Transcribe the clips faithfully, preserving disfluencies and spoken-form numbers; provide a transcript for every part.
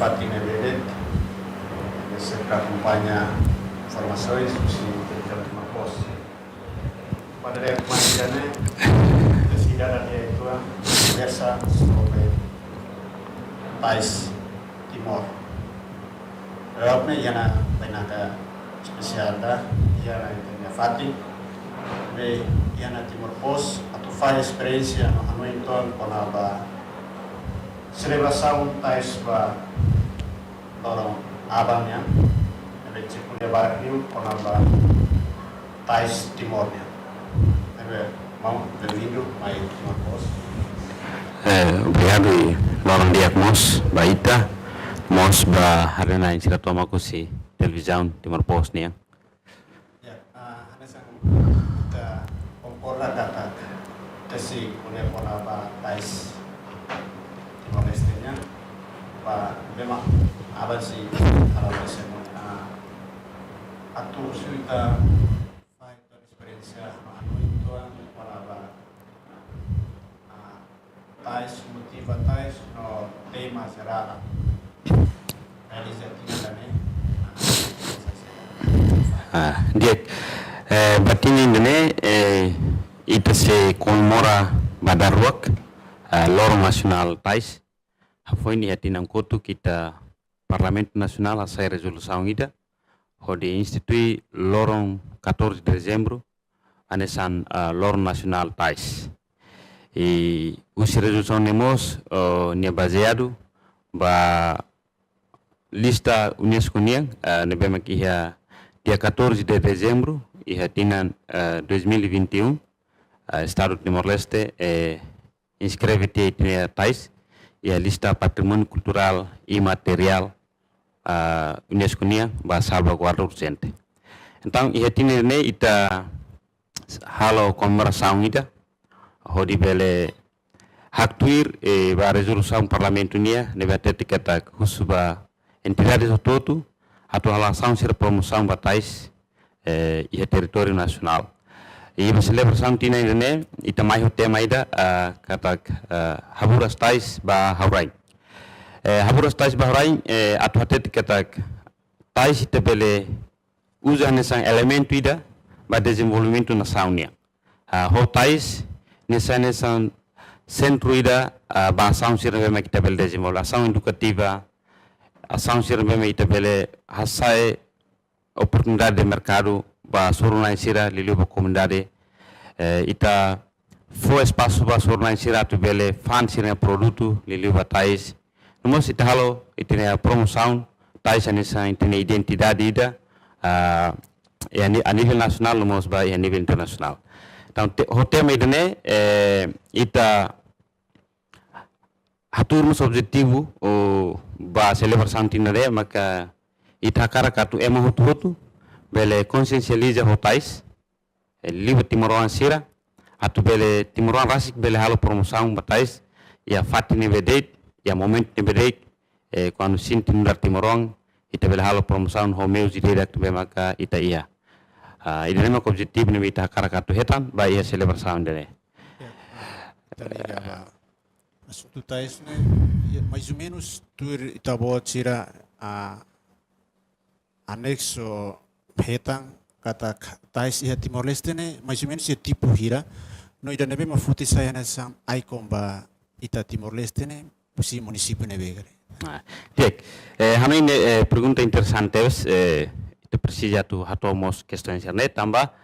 Fatin ne'ebé de'it, ne'ebé sempre akompaña informasoens husi Televizaun Timor Post. Ba ida-ne'e, ita sei dada di'ak uitoan, konversa sobre tais Timor. La'ós ne'e iha ona bainaka espesiál ida, iha ona ita-nia fatin, ne'ebé iha ona Timor Post atu fahe esperiénsia no hanoin uitoan kona-ba selebrasaun tais ba loron aban nian, ne'ebé sei ko'alia barak liu kona-ba tais Timor nian. Ne'ebé, maun, bem-vindo mai Timor Post. Eh, obrigadu i loron di'ak mós ba ita, mós ba haree-na'in sira tomak husi Televizaun Timor Post nian. Ya, ah, hanesan ita konkorda katak ita sei ko'alia kona-ba tais Timor-Leste nian, ba memang aban sei hala'o semana, ah, atu husu ita fahe uitoan esperiénsia no hanoin uitoan kona-ba, ah, tais, motivu tais no tema jerál realiza tinan ida-ne'e. Ah, di'ak, eh, ba tinan ida-ne'e, eh, ita sei komemora ba daruak, eh, Loron Nasionál Tais. Hafoin iha tinan kotuk ita Parlamentu Nasionál hasai rezolusaun ida hodi institui loron catorze de dezembro hanesan, ah, Loron Nasionál Tais. I husi rezolusaun ne'e mós, oh, nia bazeadu ba lista UNESCO nian, ah, ne'ebé mak iha dia catorze de dezembro, iha tinan, ah, dois mil e vinte e um, ah, Estadu Timor-Leste, eh, inskreve tiha ita-nia tais iha lista Patrimóniu Kulturál Imateriál, ah, UNESCO nian ba salvaguarda urjente. Entaun, iha tinan ne'e ita halo komemorasaun ida, hodi bele haktuir, eh, ba rezolusaun Parlamentu nian, ne'ebé hatete katak husu ba entidades hotu-hotu atu halo asaun sira promosaun ba tais, eh, iha territóriu nasionál. I ba selebrasaun tinan ida-ne'e, ita mai ho tema ida, ah, katak, ah, Haburas Tais ba Ha'u-Rain. Eh, Haburas Tais ba Ha'u-Rain, eh, atu hatete katak tais ita bele uza hanesan elementu ida ba dezenvolvimentu nasaun nian. Ah, ho tais, nia sai hanesan sentru ida, ah, ba asaun sira ne'ebé mak ita bele dezenvolve, asaun edukativa, asaun sira ne'ebé mak ita bele hasa'e oportunidade de merkadu ba soru-na'in sira, liuliu ba komunidade. Eh, ita fó espasu ba soru-na'in sira atu bele fa'an sira-nia produtu, liuliu ba tais. No mós ita halo ita-nia promosaun tais hanesan ita-nia identidade ida, ah, iha ni-, a nivel nasionál, no mós ba iha nivel internasionál. Entaun, te-, ho tema ida-ne'e, eh, ita hatuur mós objetivu, oh, ba selebrasaun tinan ne'e, maka ita hakarak atu ema hotu-hotu bele konsiensializa ho tais, eh, liuliu ba timoroan sira, atu bele timoroan rasik bele halo promosaun ba tais, iha fatin ne'ebé de'it, iha momentu ne'ebé de'it, eh, kuandu sente nu'udar timoroan, ita bele halo promosaun ho meius didi'ak ne'ebé maka ita iha. Ah, ida-ne'e mak objetivu ne'ebé ita hakarak atu hetan ba iha selebrasaun ida-ne'e. Ya, ah, ita liga ba asuntu tais ne'e, ya, mais ou menus tuir ita-boot sira, ah, anexo hetan katak tais iha Timor-Leste ne'e, mais ou menus iha tipu hira, no ida ne'ebé mak foti sai hanesan ikon ba ita Timor-Leste ne'e, husi munisípiu ne'ebé karik. Ah, di'ak. Eh, hanoin ne'e, eh, pergunta interesante, eh, ita presiza atu hato'o mós kestaun sira-ne'e tanba,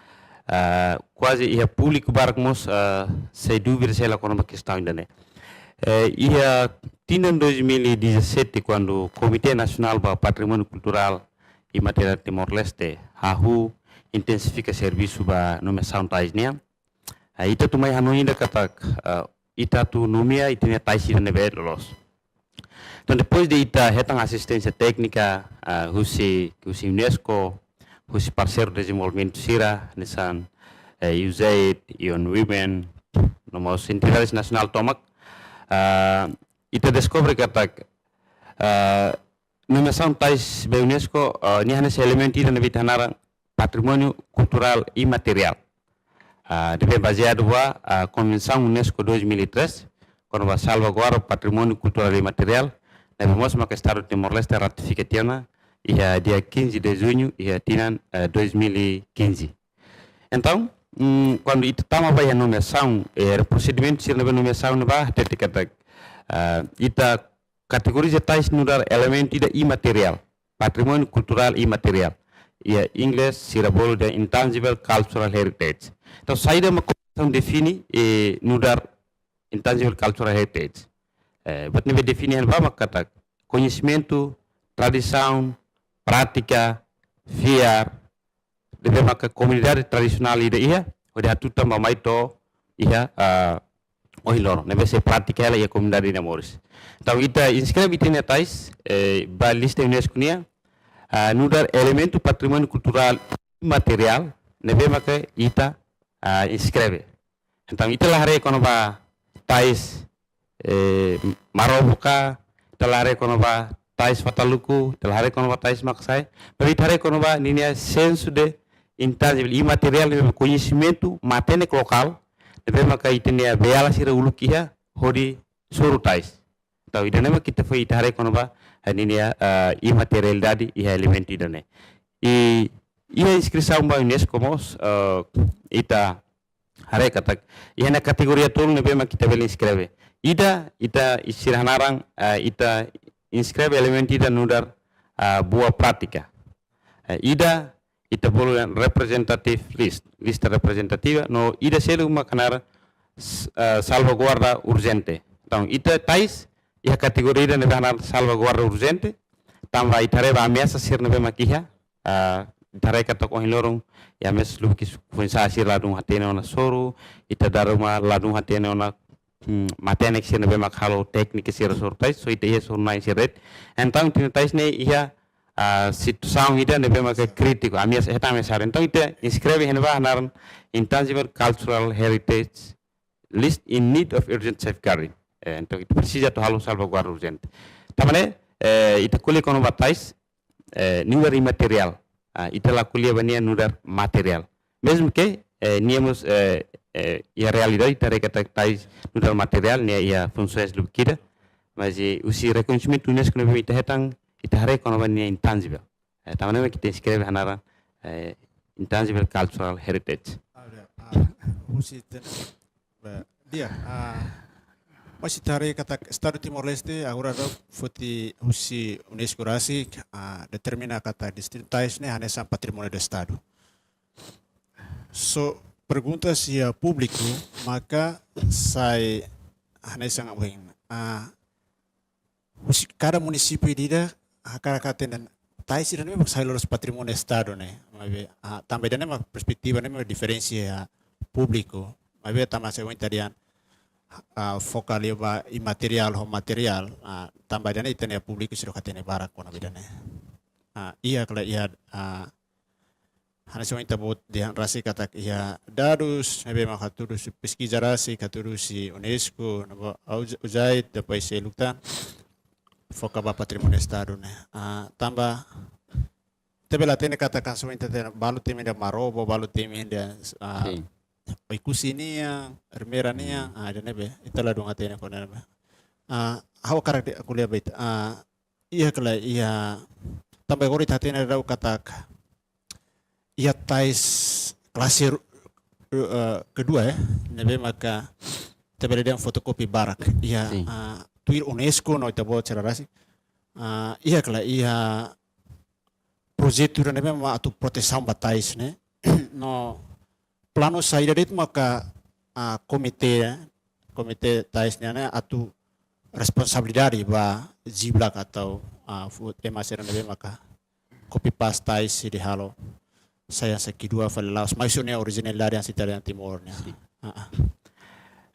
ah, kuaze iha públiku barak mós, ah, sei dúvida sei la kona-ba kestaun ida-ne'e. Eh, iha tinan dois mil e dezassete, kuandu Komité Nasionál ba Patrimóniu Kulturál Imateriál Timor-Leste hahú intensifika servisu ba nomeasaun tais nian, ah, ita atu mai hanoin ida katak, ah, ita atu nomeia ita-nia tais sira ne'ebé loloos. Entaun, depois de ita hetan asisténsia téknika, ah, husi, husi UNESCO, husi parseiru dezenvolvimentu sira, hanesan, eh, USAID, U N Women, no mós entidades nasionál tomak, ah, ita deskobre katak, ah, nomeasaun tais ba UNESCO, ah, nia hanesan elementu ida ne'ebé ita hanaran patrimóniu kulturál imateriál. Ah, ne'ebé bazeadu ba, ah, Konvensaun UNESCO dois mil e três, kona-ba salvaguarda patrimóniu kulturál imateriál, ne'ebé mós maka Estadu Timor-Leste ratifika tiha ona iha dia quinze de junho iha tinan, eh, dois mil e quinze. Entaun, mm, kuandu ita tama ba iha nomeasaun, eh, prosedimentu sira ne'ebé nomeasaun ne'ebá, hatete katak, ah, ita kategoriza tais nu'udar elementu ida imateriál, patrimóniu kulturál imateriál. Iha inglés sira bolu dehan intangible cultural heritage. Entaun, saida mak konvensaun define, eh, nu'udar intangible cultural heritage? Eh, buat ne'ebé define iha ne'ebá mak katak koñesimentu, tradisaun, prátika, fiar, ne'ebé maka komunidade tradisionál ida iha, hodi hatutan ba mai to'o iha, ah, ohin loron, ne'ebé sei prátika hela iha komunidade ida moris. Entaun, ita inskreve ita-nia tais, eh, ba lista UNESCO nian, ah, nu'udar elementu patrimóniu kulturál imateriál, ne'ebé maka ita, ah, inskreve. Entaun, ita la haree kona-ba tais, eh, Marobo ka, ita la haree kona-ba tais Fataluku, ita la haree kona-ba tais Makasae, maibé ita haree kona-ba ninia sensu de intangible, imateriál, ne'ebé koñesimentu matenek lokál, ne'ebé maka ita-nia beiala sira uluk iha hodi soru tais. Entaun, ida-ne'e mak ita foin ita haree kona-ba, eh, ninia, eh, imaterialidade iha elementu ida-ne'e. I, iha inskrisaun ba UNESCO mós, eh, ita haree katak iha ona kategoria tolu ne'ebé mak ita bele inskreve. Ida, ita, sira hanaran, eh, ita inskreve elementu ida nu'udar, eh, boa prátika. Eh, ida, ita bolu dehan representative list, lista reprezentativa, no ida seluk mak hanaran s-, eh, salvaguarda urjente. Entaun, ita tais iha kategoria ida ne'ebé hanaran salvaguarda urjente, tanba ita haree ba ameasa sira ne'ebé mak iha, ah, ita haree katak ohin loron, iha ameasa lubuk ki'ik foin-sa'e sira ladún hatene ona soru, ita dala ruma ladún hatene ona, hmm, matenek sira ne'ebé mak halo téknika sira soru tais, so ita iha soru-na'in sira de'it. Entaun, ita-nia tais ne'e iha, ah, situasaun ida ne'ebé maka krítiku, ameasa, hetan ameasa. Entaun, ita inskreve iha ne'ebá hanaran intangible cultural heritage list in need of urgent safeguarding. Eh, entaun, ita presiza atu halo salvaguarda urjente. Tanba ne'e, eh, ita ko'alia kona-ba tais, eh, nu'udar imateriál. Ah, ita la ko'alia ba nia nu'udar materiál. Mezmu ke, eh, nia mós, eh, eh, iha realidade ita haree katak tais nu'udar materiál, nia iha funsaun lubuk ida, mas, eh, husi rekoñesimentu UNESCO ne'ebé ita hetan, ita haree kona-ba nia intangible. Eh, tanba ne'e mak ita inskreve hanaran, eh, intangible cultural heritage. Ah, ya. Ah, husi ita-nia, ba, di'ak, ah, mas ita haree katak Estadu Timor-Leste agora daudaun foti husi UNESCO rasik, ah, determina katak destinu tais ne'e hanesan patrimóniu do Estadu. So, pergunta se iha públiku, maka sai hanesan ohin, ah, husi kada munisípiu ida-idak hakarak hatene tais ida-ne'e mak sai loloos patrimóniu Estadu ne'e. Maibé, ah, tanba ida-ne'e mak perspetiva ne'e mak diferensa iha públiku. Maibé tanba se ohin ita dehan, ah, foka liu ba imateriál ho materiál, ah, tanba ida-ne'e ita-nia públiku seidauk hatene barak kona-ba ida-ne'e. Ah, iha kala iha, ah, hanesan ohin ita-boot dehan rasik katak iha dadus ne'ebé mak hatudu husi peskiza rasik, hatudu husi UNESCO, no ba, au-, USAID, depois seluk tan foka ba patrimóniu Estadu ne'e. Ah, tanba ita bele hatene katak hanesan ohin ita hatene balu temi dehan Marobo, balu temi dehan, ah, Sin. Oekusi nian, Ermera nian, Hmm. ah, ida-ne'ebé, ita ladún hatene kona-ba. Ah, ha'u hakarak dehan ko'alia ba ita, ah, iha kala iha, tanba agora ita hatene daudaun katak iha tais klase ru-, ru-, eh, kedua, eh, ne'ebé maka ita bele dehan fotokopi barak. Iha, Sin. ah, tuir UNESCO no ita-boot sira rasik. Ah, iha kala iha projetu ida-ne'ebé mak atu protesaun ba tais ne'e. No planu saida de'it maka, ah, komité, komité tais nian ne'e atu responsabilidade ba jiblak atau, ah, fu-, ema sira ne'ebé maka kopi-pas tais sira halo sai hanesan kedua fali la'ós, maibé ho nia orijinalidade hanesan ita-nia Timor nian. Sin. Ah, ah.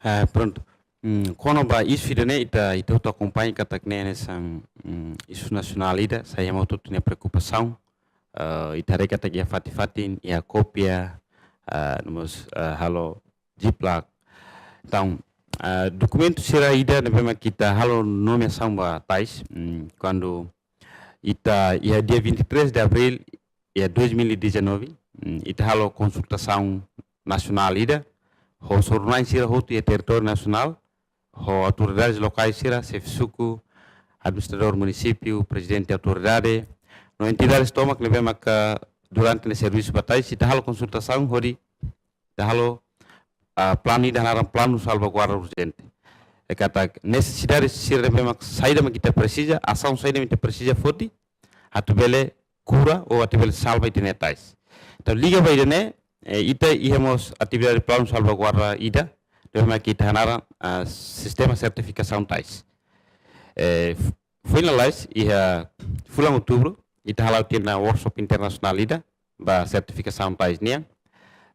Ah, prontu. Hmm, kona-ba isu ida-ne'e ita, ita hotu akompaña katak ne'e hanesan, hmm, isu nasionál ida, sai ema hotu-hotu nia preokupasaun. Eh, ita haree katak iha fatin-fatin, iha kópia, eh, no mós, eh, halo jiblak. Entaun, eh, dokumentu sira ida ne'ebé mak ita halo nomeasaun ba tais, hmm, kuandu ita iha dia vinte e três de abril, iha dois mil e dezanove, mm, ita halo konsultasaun nasionál ida, ho soru-na'in sira hotu iha territóriu nasionál, ho autoridades lokais sira, xefe suku, administradór munisípiu, prezidente autoridade, no entidades tomak ne'ebé maka durante ne'e servisu ba tais, ita halo konsultasaun hodi ita halo, ah, planu ida hanaran planu salvaguarda urjente. I katak nesesidade sira ne'ebé mak saida mak ita presiza, asaun saida mak ita presiza foti, atu bele kura ou atu bele salva ita-nia tais. Entaun liga ba ida-ne'e, eh, ita iha mós atividade planu salvaguarda ida, ne'ebé mak ita hanaran, ah, sistema sertifikasaun tais. Eh, f-, foin lalais, iha fulan Outubru, ita hala'o tiha ona workshop internasionál ida, ba sertifikasaun tais nian.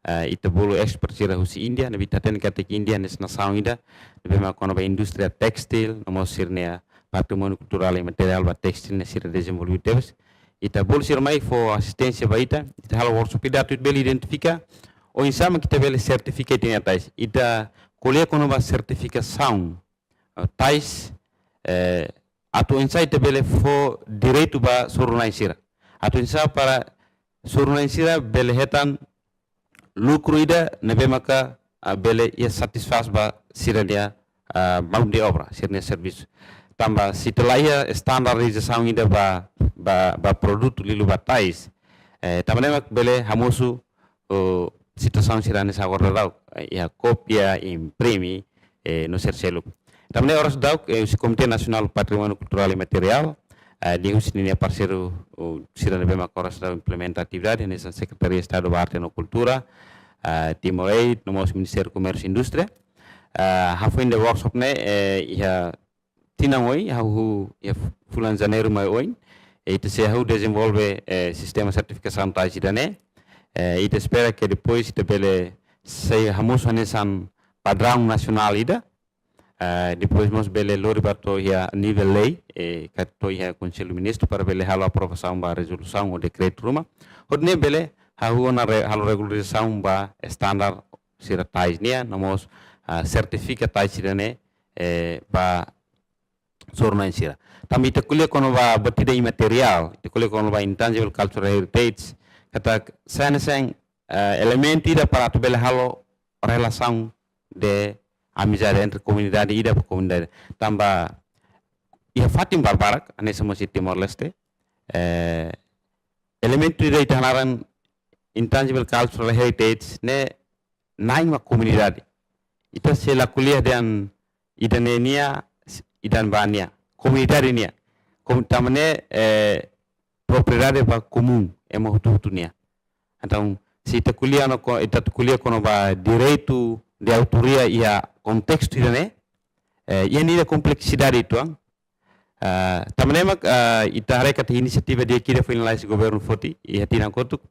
Ah, ita bolu expert sira husi Índia, ne'ebé ita hatene katak Índia ne'e nasaun ida ne'ebé mak kona-ba indústria tékstil, no mós sira-nia patrimóniu kulturál imateriál ba tékstil ne'e sira dezenvolve tebes. Ita bolu sira mai fó asisténsia ba ita, ita halo workshop ida atu bele identifika oinsá mak ita bele sertifika ita-nia tais. Ita ko'alia kona-ba sertifikasaun, eh, tais, eh, atu oinsá ita bele fó direitu ba soru-na'in sira. Atu oinsá para soru-na'in sira bele hetan lukru ida ne'ebé maka, ah, bele iha satisfás ba sira-nia, ah, mão de obra, sira-nia servisu. Tanba se ita la iha standardizasaun ida ba, ba, ba produtu liuliu ba tais, eh, tanba ne'e mak bele hamosu, oh, situasaun sira hanesan agora daudaun, eh, iha kópia, imprime, eh, no sira seluk. Tanba ne'e oras daudaun, eh, husi Komité Nasionál Patrimóniu Kulturál Imateriál, eh, liuhusi ninia parseiru, oh, sira ne'ebé mak oras daudaun implementa atividade, hanesan Sekretaria Estadu ba Arte no Kultura, eh, Timor Aid, no mós Ministériu Komérsiu Indústria. Eh, hafoin de'it workshop ne'e, eh, iha tinan oin, hahú iha fulan Janeiru mai oin, eh, ita sei hahú dezenvolve, eh, sistema sertifikasaun tais ida-ne'e. Eh, ita espera ke depois ita bele sei hamosu hanesan padraun nasionál ida. Eh, depois mós bele lori ba to'o iha nivel lei, eh, ka to'o iha Konsellu Ministru para bele halo aprovasaun ba rezolusaun ou dekretu ruma. Hodi nune'e bele hahú ona re-, halo regularizasaun ba standar sira tais nian, no mós, ah, sertifika tais sira-ne'e, eh, ba soru-na'in sira. Tanba ita ko'alia kona-ba buat ida imateriál, ita ko'alia kona-ba intangible cultural heritage, katak sai hanesan, eh, elementu ida para atu bele halo relasaun de amizade entre komunidade ida ba komunidade. Tanba iha fatin barbarak, hanesan mós iha Timor-Leste, eh, elementu ida ita hanaran intangible cultural heritage ne'e na'in mak komunidade. Ita sei la ko'alia dehan ida-ne'e nia, ida-ne'ebá nia. Komunidade nia. Kom-, tanba ne'e, eh, propriedade ba komún, ema hotu-hotu nia. Entaun, se ita ko'alia no ko-, ita ko'alia kona-ba direitu de autoria iha kontestu ida-ne'e, eh, iha nia kompleksidade uitoan, ah, tanba ne'e mak, ah, ita haree katak inisiativa di'ak ida foin lalais governu foti, iha tinan kotuk,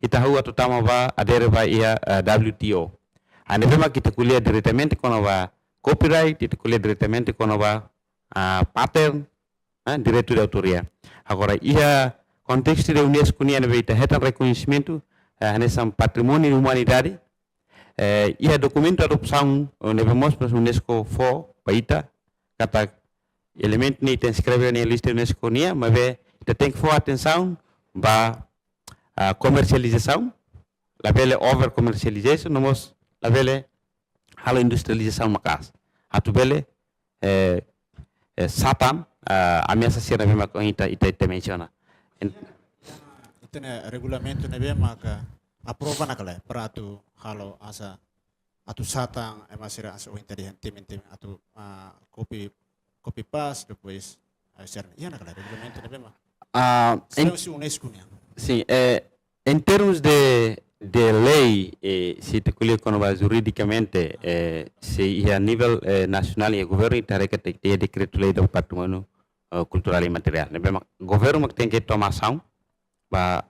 ita hahú atu tama ba adere ba iha, ah, W T O. Ah, ne'ebé mak ita ko'alia diretamente kona-ba copyright, ita ko'alia diretamente kona-ba, ah, patent, ah, direitu de autoria. Agora, iha kontestu de UNESCO nian ne'ebé ita hetan rekoñesimentu, ah, hanesan patrimóniu umanidade, eh, iha dokumentu adopsaun, eh, ne'ebé mós UNESCO fó ba ita, katak elementu ne'e ita inskreve iha lista UNESCO nian, maibé ita tenke fó atensaun ba, ah, komersializasaun, labele over commercialization, no mós labele halo industrializasaun maka'as. Atu bele, eh, eh, satan, ah, ameasa sira ne'ebé mak ohin ita, ita, ita mensiona. En- Ita-nia regulamentu ne'ebé maka aprova ona ka lae, para atu halo hanesan atu satan ema sira hanesan ohin ita dehan timin-timin atu, ah, copy, copy paste, depois, ah, sira. Iha ona ka lae regulamentu ne'ebé mak. Ah, en- Selain husi UNESCO nian. Sin, eh, en termus de, de lei, eh, se ita ko'alia kona-ba juridikamente, eh, se iha nivel, eh, nasionál iha governu ita haree katak iha dekretu-lei ba patrimóniu, eh, kulturál imateriál. Ne'ebé mak governu mak tenke toma asaun ba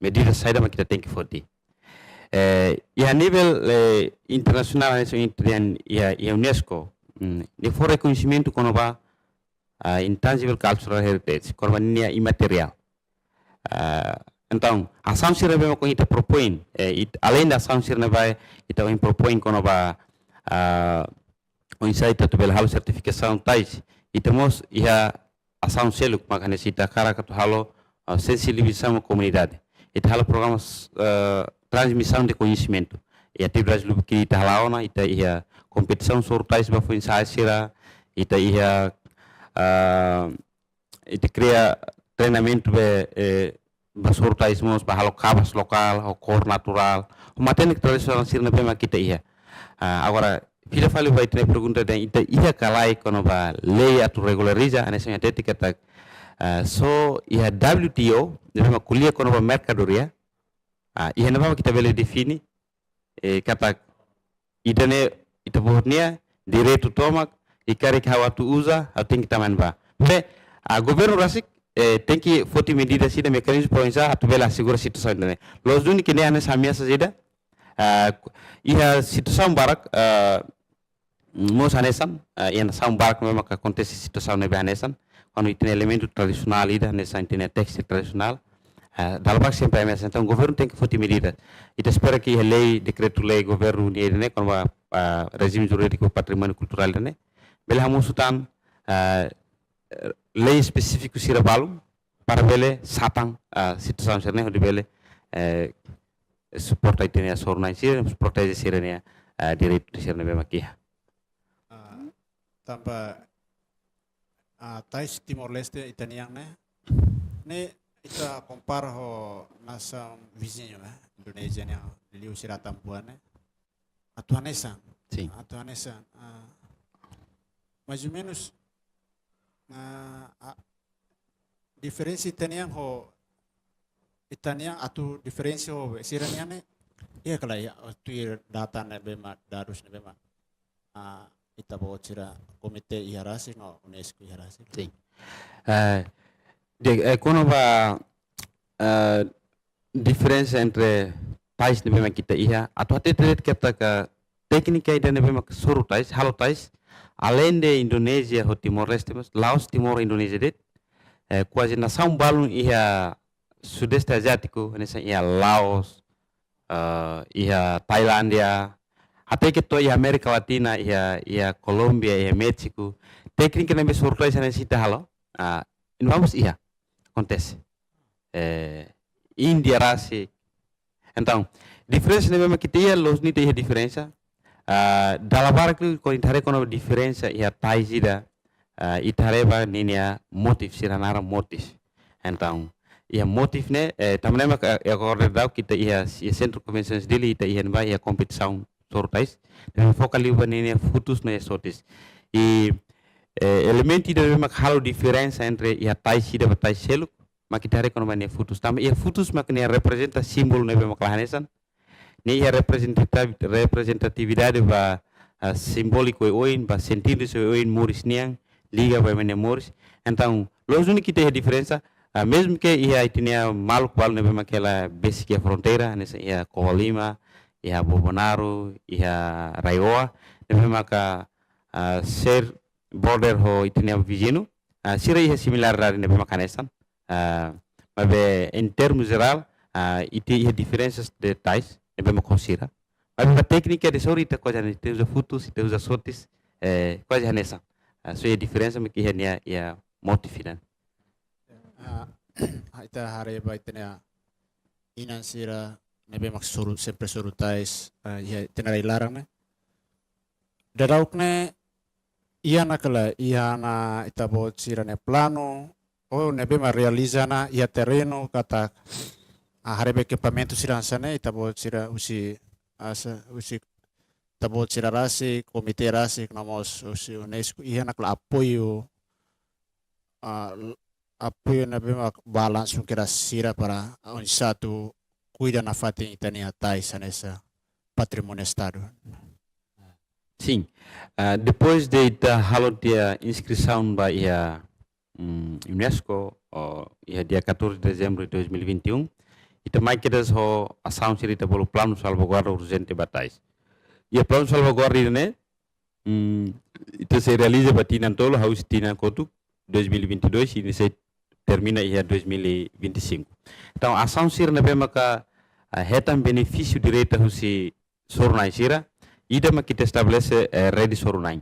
medida saida mak ita tenke foti. Eh, iha nivel, eh, internasionál, hanesan ohin ita dehan iha, iha UNESCO, mm, nia fó rekoñesimentu kona-ba, ah, intangible cultural heritage, kona-ba nia imateriál. Ah, entaun, asaun sira ne'ebé mak ohin ita propoin, eh, it-, além de asaun sira ne'ebé ita ohin propoin kona-ba, ah, oinsá ita atu bele halo sertifikasaun tais, ita mós iha asaun seluk mak hanesan ita hakarak atu halo, ah, sensibilizasaun ba komunidade. Ita halo programa, ah, transmisaun de koñesimentu. I atividade lubuk ita hala'o ona, ita iha kompetisaun soru tais ba foin-sa'e sira, ita iha, ah, ita kria treinamentu be, eh, ba soru tais mós, ba halo kabas lokál, ho kór naturál, ho matenek tradisionál sira ne'ebé mak ita iha. Ah, agora, fila fali ba ita-nia pergunta dehan ita iha ka lae kona-ba lei atu regulariza, hanesan ita hatete katak, ah, só iha W T O, ne'ebé mak ko'alia kona-ba merkadoria, ah, iha ne'ebá mak ita bele define, eh, katak ida-ne'e ita-boot nia direitu tomak, i karik ha'u atu uza, ha'u tenke tama iha ne'ebá. Be, ah, governu rasik, eh, tenke foti medida sira, mekanizmu para oinsá atu bele asegura situasaun ida-ne'e. Loos duni ke ne'e hanesan ameasa ida, ah, iha situasaun barak, ah, mós hanesan, ah, iha nasaun barak ne'ebé mak akontese situasaun ne'ebé hanesan. Kuandu ita-nia elementu tradisionál ida, hanesan ita-nia téstil tradisionál, ah, dala barak sempre ameasa. Entaun, governu tenke foti medida. Ita espera ke iha lei, dekretu-lei governu nia ida-ne'e, kona-ba, ah, rejime jurídiku patrimóniu kulturál ida-ne'e, bele hamosu tan, ah, lei espesífiku sira balun, para bele satan, ah, situasaun sira-ne'e, hodi bele, eh, suporta ita-nia soru-na'in sira, proteje sira-nia, ah, direitu sira ne'ebé mak iha. Ah, tanba, ah, tais Timor-Leste ita-nian ne'e, ne'e ita kompara ho nasaun viziñu, eh, Indonézia nian, liu sira tampuan ne'e. Atu hanesan. Sin. Atu hanesan. Ah, mais ou menos, ah, ah, diferensa ita-nian ho, ita-nian atu diferensa ho sira-nian ne'e, iha ka lae, iha, atu iha data ne'ebé mak, dadus ne'ebé mak, ah, ita-boot sira komité iha rasik no UNESCO iha rasik. Sin. Eh, de, eh, kona-ba, eh, diferensa entre tais ne'ebé mak ita iha, atu hatete de'it katak téknika ida ne'ebé mak soru tais, halo tais, aleinde Indonézia ho Timor-Leste mós, Laos, Timor, Indonézia de'it, eh, kuaze nasaun balun iha Sudeste Aziátiku, hanesan iha Laos, eh, iha Tailándia, até ke to'o iha Amérika Latina, iha, iha Kolómbia, iha Méxiku, téknika ne'ebé soru tais hanesan ita halo, ah, iha ne'ebá mós iha, akontese. Eh, Índia rasik. Entaun, diferensa ne'ebé mak ita iha, loos duni ita iha diferensa. Ah, dala barak liu, kuandu ita haree kona-ba diferensa iha tais ida, ah, ita haree ba ninia motif, sira naran motif. Entaun, iha motif ne'e, eh, tanba ne'e mak, eh, iha korda dau ita iha, iha Sentru Konvensaun Dili, ita iha ne'ebá iha kompetisaun soru tais. Ne'ebé foka liu ba ninia futus no iha sotis. I, eh, elementu ida ne'ebé mak halo diferensa entre iha tais ida ba tais seluk, mak ita haree kona-ba nia futus. Tanba iha futus mak nia reprezenta símbolu ne'ebé mak la hanesan. Nia iha reprezentativi-, reprezentatividade ba, ah, simbóliku oioin, ba sentidu oioin moris nian, liga ba ema nia moris. Entaun, loos duni ita iha diferensa, ah, mezmu ke iha ita-nia maluk balun ne'ebé mak hela besik iha fronteira, hanesan iha Covalima, iha Bobonaro, iha RAEOA, ne'ebé maka, ah, share border ho ita-nia viziñu, ah, sira iha similaridade ne'ebé mak hanesan, ah, maibé em termo geral, ah, ita iha diferensas de tais ne'ebé mak ho sira. Maibé ba téknika de soru ita kuaze hanesan, ita uza futus, ita uza sotis, eh, kuaze hanesan. Ah, só iha diferensa mak iha nia, iha motif ida. Ah, ita haree ba ita-nia inan sira ne'ebé mak soru, sempre soru tais, ah, iha ita-nia rai-laran ne'e. Dadauk ne'e, iha ona ka lae, iha ona ita-boot sira-nia planu, ou ne'ebé mak realiza ona iha terrenu katak, ah, haree ba ekipamentu sira hanesan ne'e, ita-boot sira husi, ah, sa-, husi ita-boot sira rasik, komité rasik, no mós husi UNESCO, iha ona ka lae apoiu, ah, apoiu ne'ebé mak ba langsung kedas sira para oinsá atu kuida nafatin ita-nia tais hanesan patrimóniu Estadu. Sin. Ah, depois de ita halo tiha inskrisaun ba iha, mm, UNESCO, oh, iha dia catorze de dezembro de dois mil e vinte e um, ita mai kedas ho asaun sira ita bolu planu salvaguarda urjente ba tais. Iha planu salvaguarda ida-ne'e, mm, ita sei realiza ba tinan tolu, hahú husi tinan kotuk, dois mil e vinte e dois, i sei termina iha dois mil e vinte e cinco. Entaun, asaun sira ne'ebé maka, ah, hetan benefísiu direta husi soru-na'in sira, ida mak ita estabelese, eh, rede soru-na'in.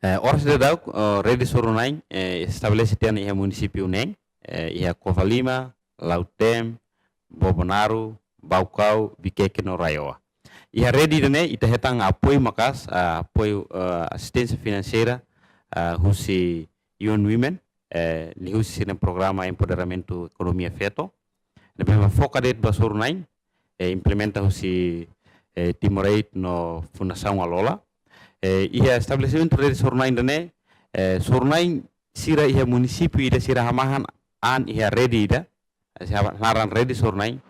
Eh, oras daudauk, eh, rede soru-na'in, eh, estabelese tiha ona iha munisípiu neen, eh, iha Covalima, Lautém, Bobonaro, Baucau, Viqueque no RAEOA. Iha rede ida-ne'e ita hetan apoiu maka'as, ah, apoiu, eh, asisténsia finanseira, ah, husi U N Women, eh, liuhusi sira-nia programa empoderamentu ekonomia feto. Ne'ebé mak foka de'it ba soru-na'in, eh, implementa husi, eh, Timor Aid no Fundasaun Alola. Eh, iha estabelesimentu rede soru-na'in ida-ne'e, eh, soru-na'in sira iha munisípiu ida sira hamahan an iha rede ida, sira hanaran rede soru-na'in.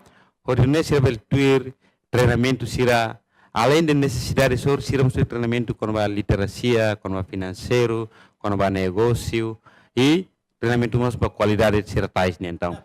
Hodi nune'e sira bele tuir treinamentu sira, além de nesesidade soru, sira mós treinamentu kona-ba literasia, kona-ba finanseiru, kona-ba negósiu, i treinamentu mós ba kualidade sira tais ne'e, entaun.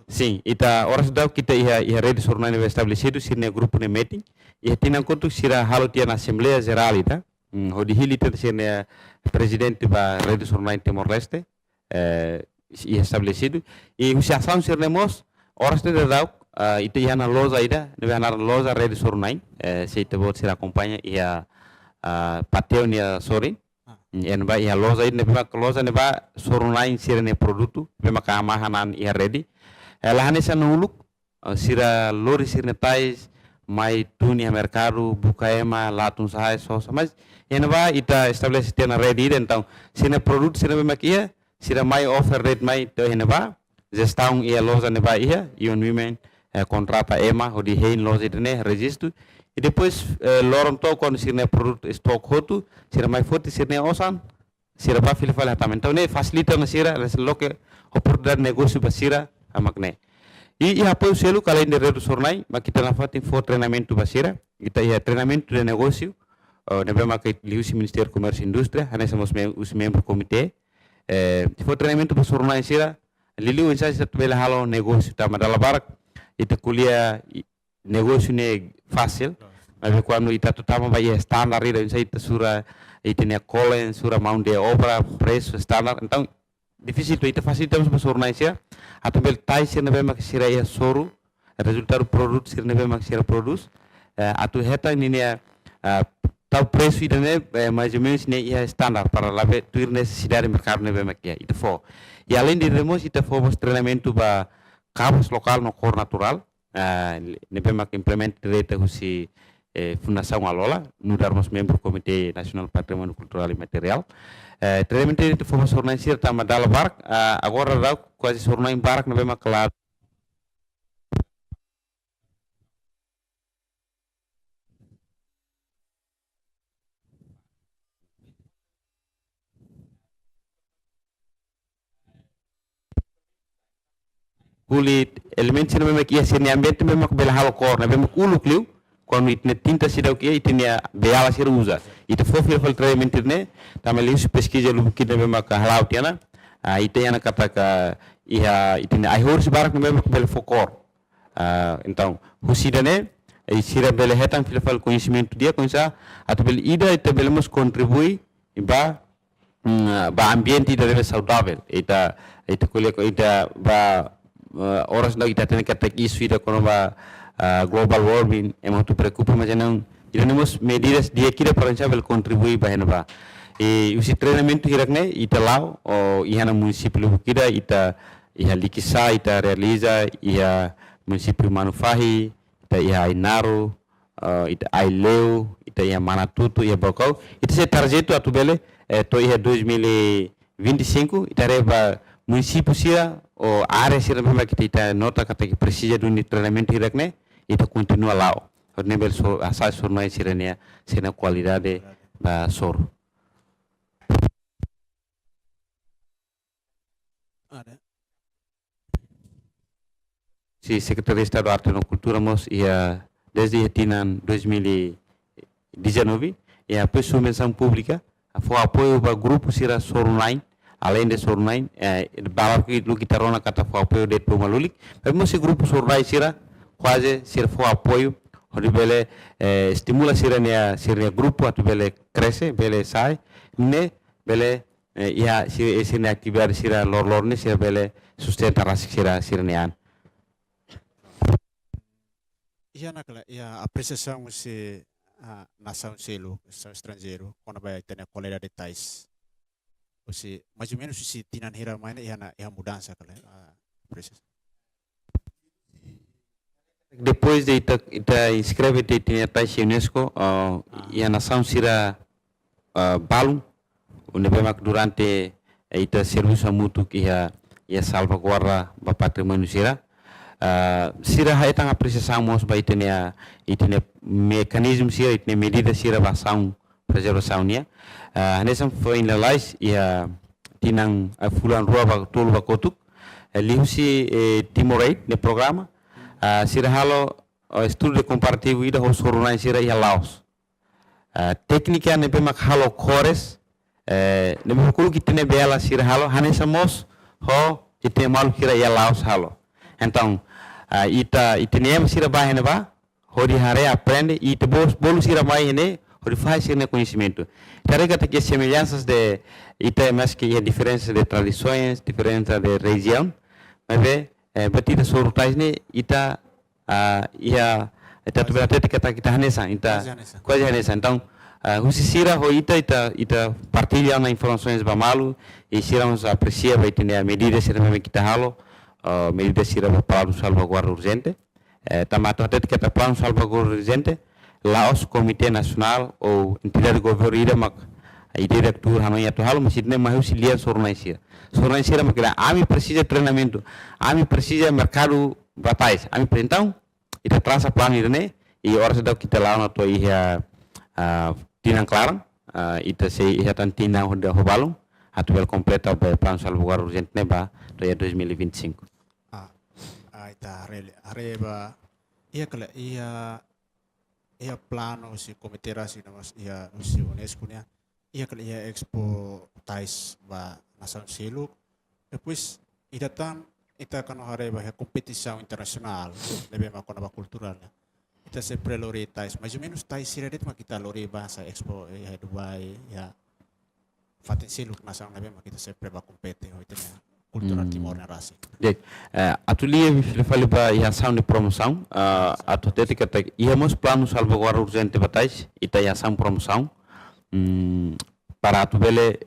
Sin, ita oras daudauk ita iha, iha rede soru-na'in ne'ebé estabelesidu, sira-nia grupu ne'e metin, iha tinan kotuk sira halo tiha ona asembleia jerál ida, hmm, hodi hili tiha sira-nia prezidente ba rede soru-na'in Timor-Leste, eh, iha estabelesidu, i husi asaun sira-ne'e mós, oras ne'e daudauk, ah, ita iha ona loja ida, ne'ebé hanaran loja rede soru-na'in, eh, se ita-boot sira akompaña iha, ah, Pateo nia sorin, Ah. Iha ne'ebá iha loja ida ne'ebé mak loja ne'ebá soru-na'in sira-nia produtu, ne'ebé mak hamahan an iha rede. Eh, la hanesan uluk, eh, sira lori sira-nia tais, mai tun iha merkadu, buka ema, latun sa'e, sosa. Mas, iha ne'ebá ita estabelese tiha ona rede ida, entaun, sira-nia produtu sira ne'ebé mak iha, sira mai offer de'it mai to'o iha ne'ebá, jestaun iha loja ne'ebá iha, Young Women, eh, kontrata ema, hodi hein loja ida-ne'e, rejistu. I depois, eh, loron to'o kuandu sira-nia produtu estok hotu, sira mai foti sira-nia osan, sira bá fila fali hatama. Entaun, ne'e fasilita ona sira, ne'e loke oportunidade negósiu ba sira, hanesan ne'e. I, i apoiu seluk além de rede soru-na'in, mak ita nafatin fó treinamentu ba sira, ita iha treinamentu de negósiu, eh, ne'ebé mak liuhusi Ministériu Komérsiu i Indústria, hanesan mós mem-, husi membru komité, eh, fó treinamentu ba soru-na'in sira, liuliu oinsá sira atu bele halo negósiu tanba dala barak, ita ko'alia i-, negósiu ne'e fasil, maibé kuandu ita atu tama ba iha standar ida, oinsá ita sura, ita-nia kolen, sura mão de obra, presu, standar. Entaun, difisil atu ita fasilita mós ba soru-na'in sira, atu bele tais sira ne'ebé mak sira iha soru, rezultadu produtu sira ne'ebé mak sira prodús, eh, atu hetan ninia, eh, tau presu ida-ne'e, eh, mais ou menos ne'e iha standar para labele tuir nesesidade merkadu ne'ebé mak iha, ita fó. I além de remos, ita fó mós treinamentu ba kabas lokál no kór naturál, ah, ne'ebé mak implementa direta husi, eh, Fundasaun Alola, nu'udar mós membru Komité Nasionál Patrimóniu Kulturál Imateriál. Eh, treinamentu ida fó ba soru-na'in sira tanba dala barak, ah, agora daudauk kuaze soru-na'in barak ne'ebé mak klaru. Ko'alia elementu sira ne'ebé mak iha sira-nia ambiente ne'ebé mak bele halo kór, ne'ebé mak uluk liu, kuandu ita-nia tinta seidauk iha, ita-nia beiala sira uza. Ita fó fila fali treinamentu ne'e, tanba liuhusi peskiza lubuk ida ne'ebé mak hala'o tiha ona, ah, ita iha ona katak iha ita-nia ai-horis barak ne'ebé mak bele fó kór. Ah, entaun, husi ida-ne'e, eh, sira bele hetan fila fali koñesimentu di'ak, oinsá atu bele ida, ita bele mós kontribui ba, mm, ba ambiente ida ne'ebé saudavel. Ita, ita ko'alia ko ita ba, eh, oras daudauk ita hatene katak isu ida kona-ba, ah, global warming, ema hotu preokupa, mas entaun, ida-ne'e mós medidas di'ak ida para oinsá bele kontribui ba iha ne'ebá. I husi treinamentu hirak-ne'e, ita la'o, o, iha ona munisípiu lubuk ida, ita iha Likisá, ita realiza, iha munisípiu Manufahi, ita iha Ainaro, eh, ita Aileu, ita iha Manatuto, iha Baucau. Ita sei tarjetu atu bele, eh, to'o iha dois mil e vinte e cinco, ita haree ba munisípiu sira, ou área sira ne'ebé mak ita, ita nota katak presiza duni treinamentu hirak-ne'e, ita kontinua la'o. Hodi nune'e bele so-, hasa'e soru-na'in sira-nia, sira-nia kualidade ba soru. Ada. Husi Sekretaria Estadu Arte no Kultura mós iha, dezde iha tinan dois mil e dezanove, iha apoiu subvensaun públika, fó apoiu ba grupu sira soru-na'in, além de soru-na'in, eh, barak liu ita rona katak fó apoiu de'it ba uma lulik, maibé mós iha grupu soru-na'in sira, kuaze sira fó apoiu, hodi bele, eh, estimula sira-nia, sira-nia grupu atu bele krese, bele sa'e, ne'e bele eh, iha si-, eh, sira-nia atividade sira loroloron ne'e sira bele sustenta rasik sira, sira-nia an. Iha ona ka lae, iha apresiasaun husi, ah, nasaun seluk, nasaun estranjeiru, kona-ba ita-nia kualidade tais. Husi, mais ou menos husi tinan hira mai ne'e iha ona, iha mudansa ka lae, ah, apresiasaun. Depois de ita, ita inskreve ita-nia tais iha UNESCO, ah, Ah. iha nasaun sira, ah, balun, ne'ebé mak durante, eh, ita servisu hamutuk iha, iha salvaguarda ba patrimóniu sira. Ah, sira hetan apresiasaun mós ba ita-nia, ita-nia mekanizmu sira, ita-nia medida sira ba asaun prezervasaun nian. Ah, hanesan foin lalais iha tinan, ah, fulan rua ba tolu ba kotuk, eh, liuhusi, eh, Timor Aid nia programa, ah, sira halo, oh, estudu komparativu ida ho soru-na'in sira iha Laos. Ah, téknika ne'ebé mak halo kores, eh, ne'ebé mak uluk ita-nia beiala sira halo, hanesan mós ho ita-nia maluk sira iha Laos halo. Entaun, ah, ita, ita-nia ema sira bá iha ne'ebá, hodi haree, aprende, i ita bolu, bolu sira mai iha ne'e, hodi fahe sira-nia koñesimentu. Ita haree katak iha semelhanças de, ita maski iha diferensa de tradisoens, diferensa de rejiaun, maibé, eh, buat ida soru tais ne'e, ita, ah, iha, ita atu bele hatete katak ita hanesan, ita kuaze hanesan. Kuaze hanesan. Entaun, ah, husi sira ho ita, ita, ita partilla ona informasoens ba malu, i sira mós apresia ba ita-nia medida sira ne'ebé mak ita halo, ah, medida sira ba planu salvaguarda urjente. Eh, tanba atu hatete katak planu salvaguarda urjente, la'ós Komité Nasionál ou entidade governu ida mak, eh, ida-idak tuur hanoin atu halo, mas ida-ne'e mai husi lian soru-na'in sira. Soru-na'in sira mak dehan, ami presiza treinamentu, ami presiza merkadu ba tais, ami pre-, entaun, ita trasa planu ida-ne'e, i oras daudauk ita la'o ona to'o iha, ah, tinan klaran, ah, ita sei iha tan tinan ho, ho balun, atu bele kompleta ba planu salvaguarda urjente ne'e ba to'o iha dois mil e vinte e cinco. Ah, ah, ita haree, haree ba, iha kala, iha, iha planu husi komité rasik no mós iha husi UNESCO nian, iha kala iha Expo tais ba nasaun seluk. Depois, ida tan, ita kuandu haree ba iha kompetisaun internasionál, ne'ebé mak kona-ba kultura nian, ita sempre lori tais, mais ou menus tais sira de'it mak ita lori ba hanesan Expo iha Dubai, iha fatin seluk nasaun ne'ebé mak ita sempre bá kompete ho ita-nia kultura Timor nian rasik. Di'ak, eh, atu lia fila fali ba iha asaun de promosaun, ah, atu hatete katak iha mós planu salvaguarda urjente ba tais, ita iha asaun promosaun, mm, para atu bele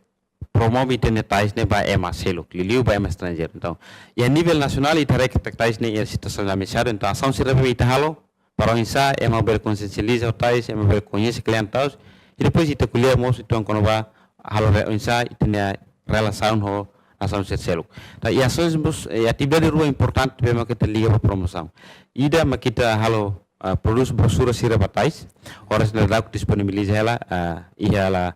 promove ita-nia tais ne'e ba ema seluk, liuliu ba ema estranjeiru. Entaun, iha nivel nasionál ita haree katak tais ne'e iha situasaun ameasadu, entaun asaun sira ne'ebé ita halo, para oinsá ema bele konsiensializa ho tais, ema bele koñese kle'an tau, i depois ita ko'alia mós uitoan kona-ba halo re-, oinsá ita-nia relasaun ho nasaun sira seluk. Entaun, iha asaun mós, eh, atividade rua importante ne'ebé mak ita liga ba promosaun. Ida mak ita halo, ah, prodús brosura sira ba tais, oras ne'e daudauk disponibiliza hela, ah, iha hela,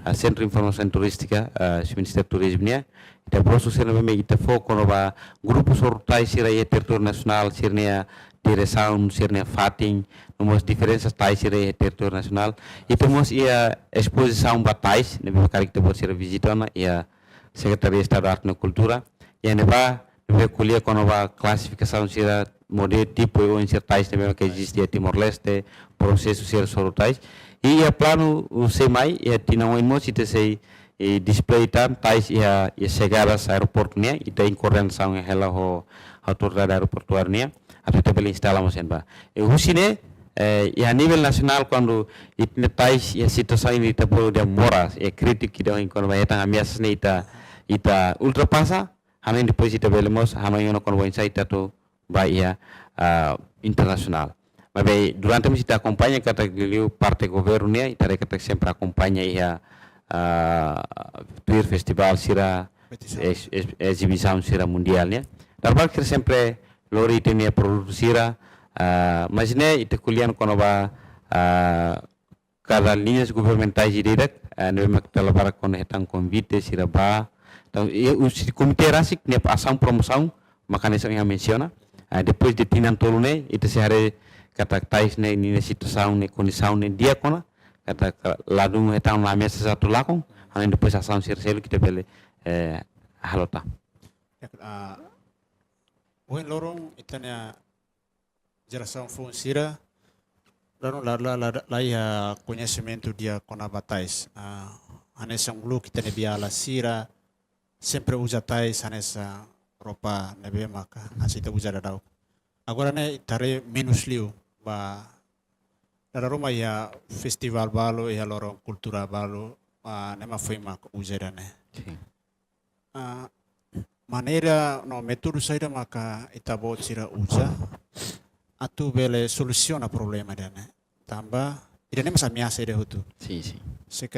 ah, Sentru Informasaun Turístika, ah, husi Ministériu Turizmu nian. Ita brosura sira ne'ebé mak ita fó kona-ba grupu soru tais sira iha territóriu nasionál, sira-nia diresaun, sira-nia fatin, no mós diferensa tais sira iha territóriu nasionál. Ita mós iha espozisaun ba tais, ne'ebé karik ita-boot sira vizita ona, iha Sekretaria Estadu Arte no Kultura. Iha ne'ebá, ne'ebé ko'alia kona-ba klasifikasaun sira, modelu, tipu, i oin sira tais ne'ebé mak eziste iha Timor-Leste, prosesu sira soru tais. I iha planu, uh, sei mai, iha tinan oin mós ita sei, eh, display tan tais iha, iha xegadas aeroportu nian, ita iha koordenasaun hela ho autoridade aeroportuária nian, atu ita bele instala mós iha ne'ebá. I husi ne'e, eh, iha nivel nasionál kuandu ita-nia tais iha situasaun ne'ebé ita bolu demora, iha krítiku ida ohin kona-ba hetan ameasas ne'e ita, ita ultrapasa, hanoin depois ita bele mós, hanoin ona kona-ba oinsá ita atu bá iha, ah, internasionál. Maibé durante mós ita akompaña katak liuliu parte governu nian, ita haree katak sempre akompaña iha, ah, tuir festivál sira, kompetisaun, es-, es-, ezibisaun sira mundiál nian. Dala barak sira sempre lori ita-nia produtu sira, ah, mas ne'e ita ko'alia kona-ba, ah, kada liñas governamentais ida-idak, eh, ne'ebé mak ita labele kona hetan konvite sira bá. Entaun, i husi komité rasik nia asaun promosaun, mak hanesan ohin ha'u mensiona. Eh, depois de tinan tolu ne'e, ita sei haree katak tais ne'e, ninia situasaun ne'e, kondisaun ne'e di'ak ona, katak ladún hetan ona ameasas atu lakon, hanoin depois asaun sira seluk ita bele, eh, halo tan. Ya, ah, ohin loron ita-nia jerasaun foun sira, dala ruma la, la, la, la iha koñesimentu di'ak kona-ba tais. Ah, hanesan uluk ita-nia beiala sira, sempre uza tais hanesan roupa ne'ebé maka hanesan ita uza daudaun. Agora ne'e ita haree menus liu, ba dala ruma iha festivál balu, iha loron kultura balu, ah, ne'e mak foin mak uza ida-ne'e. Sin. Ah, maneira no métodu saida maka ita-boot sira uza atu bele solusiona problema ida-ne'e? Tanba ida-ne'e mós ameasa ida hotu. Sin, sin. Se